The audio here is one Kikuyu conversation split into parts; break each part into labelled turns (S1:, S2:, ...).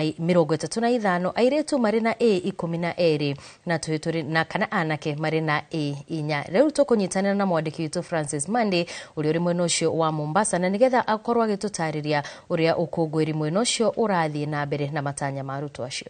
S1: 35, airĩtu marĩ na A 12 na tũhĩ tũrĩ na kana anake marĩ na A 4. Rĩu tũkũnyitanĩra na mwandĩki witũ Francis Mandi ũrĩa ũrĩ mwena ũcio wa Mombasa na nĩgetha akorwo agĩtũtarĩria ũrĩa ũkũngũĩri mwena ũcio ũrathiĩ na mbere na matanya ma arutwo acio.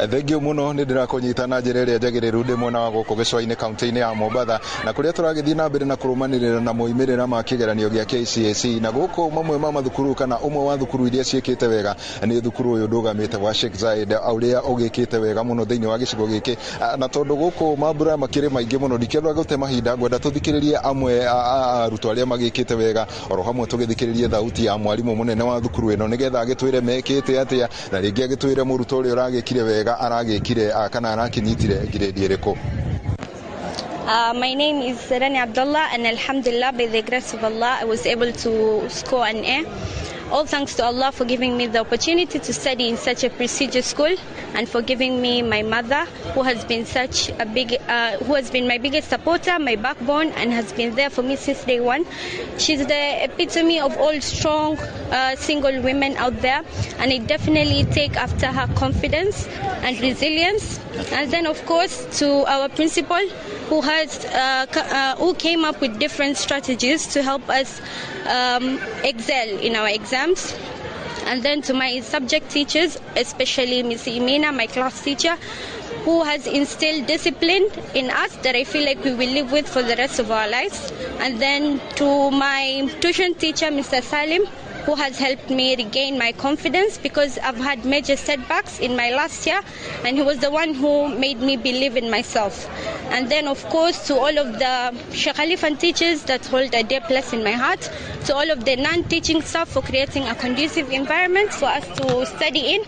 S2: Thengio muno, nĩ ndĩrakũnyita na njĩra ĩrĩa njagĩrĩru ndĩ mwena wa gũkũ gĩcũa-inĩ, kaunti-inĩ ya Mombatha, na kũrĩa tũragĩthiĩ na mbere na kũrũmanĩrĩra na moimĩrĩra ma kĩgeranio gĩa KCSE. Na gũkũ mamwe ma mathukuru kana ũmwe wa thukuru iria ciĩkĩte wega nĩ thukuru ũyũ ndũgamĩte wa Sheikh Zayed, ũrĩa ũgĩkĩte wega mũno thĩinĩ wa gĩcigo gĩkĩ. Na tondũ gũkũ mambura makĩrĩ maingĩ mũno, ndikĩenda gũte mahinda, ngwenda tũthikĩrĩrie amwe a arutwo arĩa magĩkĩte wega, oro hamwe tũgĩthikĩrĩrie thauti ya mwarimũ mũnene wa thukuru ĩno, nĩgetha agĩtwĩre mekĩte atĩa, na rĩngĩ agĩtwĩre mũrutwo ũrĩa ũragĩkire wega aragĩkire kana arakĩnyitire ngirĩndi ĩrĩkũ.
S3: My name is Rani Abdullah, and Alhamdulillah, by the grace of Allah, I was able to score an A. All thanks to Allah for giving me the opportunity to study in such a prestigious school and for giving me my mother, who has been my biggest supporter, my backbone, and has been there for me since day one. She's the epitome of all strong single women out there, and I definitely take after her confidence and resilience. And then, of course, to our principal, who came up with different strategies to help us excel in our exams. And then to my subject teachers, especially Miss Imina, my class teacher, who has instilled discipline in us that I feel like we will live with for the rest of our lives. And then to my tuition teacher, Mr. Salim, who has helped me regain my confidence because I've had major setbacks in my last year, and he was the one who made me believe in myself. And then, of course, to all of the Sheikh Khalifan teachers that hold a dear place in my heart, to all of the non-teaching staff for creating a conducive environment for us to study in,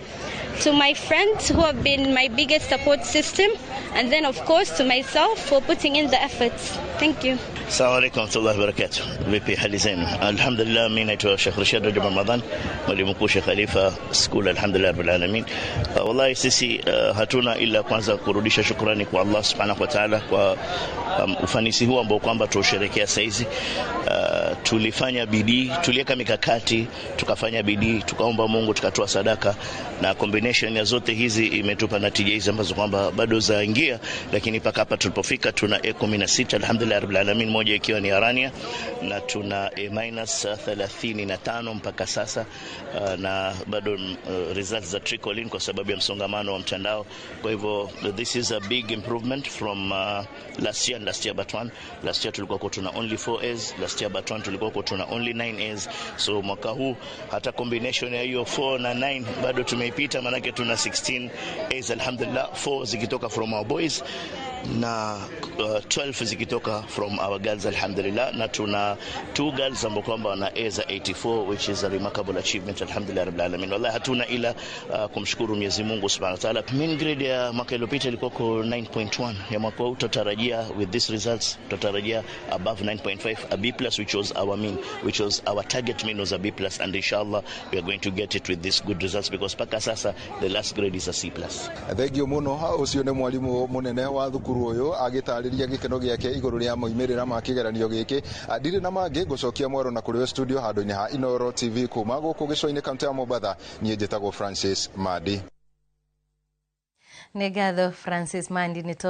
S3: to my friends who have been my biggest support system, and then, of course, to myself for putting in the efforts. Thank you.
S4: Assalamu alaikum warahmatullahi wabarakatuh. Vipi hali zenu? Alhamdulillah, mimi naitwa Sheikh Rashid Rajab Ramadhan, mwalimu mkuu Sheikh Khalifa School. Alhamdulillah rabbil alamin. Wallahi sisi hatuna ila kwanza kurudisha shukrani kwa Allah subhanahu wa ta'ala kwa ufanisi huu ambao kwamba tuusherekea saizi. Tulifanya bidii, tuliweka mikakati, tukafanya bidii, tukaomba Mungu, tukatoa sadaka, na combination ya zote hizi imetupa natija hizi ambazo kwamba bado zaingia, lakini mpaka hapa tulipofika tuna A 16, alhamdulillah rabbil alamin, moja ikiwa ni Arania, na tuna A minus 35 mpaka sasa, na bado results za trickle in kwa sababu ya msongamano wa mtandao. Kwa hivyo this is a big improvement from last year and last year but one. Last year tulikuwa tuna only 4 A's, last year but one tulikuwa tuna only 9 A's. So mwaka huu hata combination ya hiyo 4 na 9 bado tumeipita, manake tuna 16 A's, alhamdulillah, 4 zikitoka from our boys na 12 zikitoka from our girls, alhamdulillah, na tuna two girls ambao kwamba wana A za 84, which is a remarkable achievement, alhamdulillah rabbil alamin. Wallahi hatuna ila kumshukuru Mwenyezi Mungu subhanahu wa ta'ala. Mean grade ya mwaka iliyopita ilikuwa kwa 9.1. Ya mwaka huu tutarajia, with these results, tutarajia above 9.5, a B plus, which was our mean, which was our target mean was a B plus, and inshallah we are going to get it with these good results, because paka sasa the last grade is a C plus.
S2: Thengio muno, ũcio nĩ mwarimũ mũnene wa thukuru ũyũ agĩtarĩria gĩkeno gĩake igũrũ rĩa moimĩrĩra ma kĩgeranio gĩkĩ. Ndirĩ na mangĩ, ngũcokia mwaro na kũrĩ studio handũ-inĩ ha Inoro TV kuma gũkũ gĩcũa-inĩ, kaunti ya Mombatha. Niĩ njĩtagwo Francis Mandi.
S1: Nĩ ngatho, Francis Mandi, nĩ tondũ